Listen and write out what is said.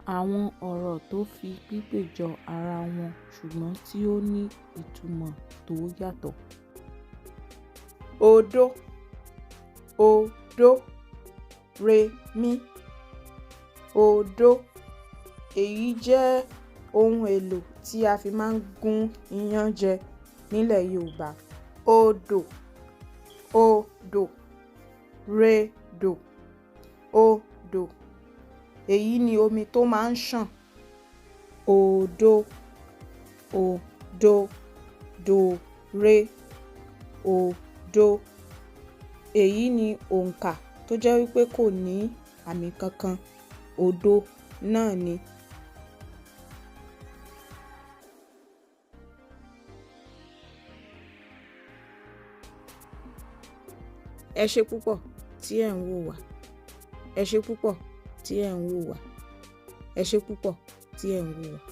Àwọn ọ̀rọ̀ tó fi pípè jọ ara wọn ṣùgbọ́n tí ó ní ìtumọ̀ tó yàtọ̀. Odó, odó, re, mí, odó. Èyí jẹ́ ohun èlò tí a fi máa ń gún iyán jẹ nílẹ̀ Yorùbá. Odò, odò, redò, odò. Èyí ni omi tó máa ń ṣàn. Òdo, òdo, dòre, òdo. Èyí ni òǹkà tó jẹ́ wípé kò ní àmì kankan, òdo náà ni. Ẹ ṣé púpọ̀ tí ẹ̀ ń wò wá. Ẹ ṣé púpọ̀ tí ẹ̀ ń wò wá. Ẹ ṣé púpọ̀ tí ẹ̀ ń wò wá.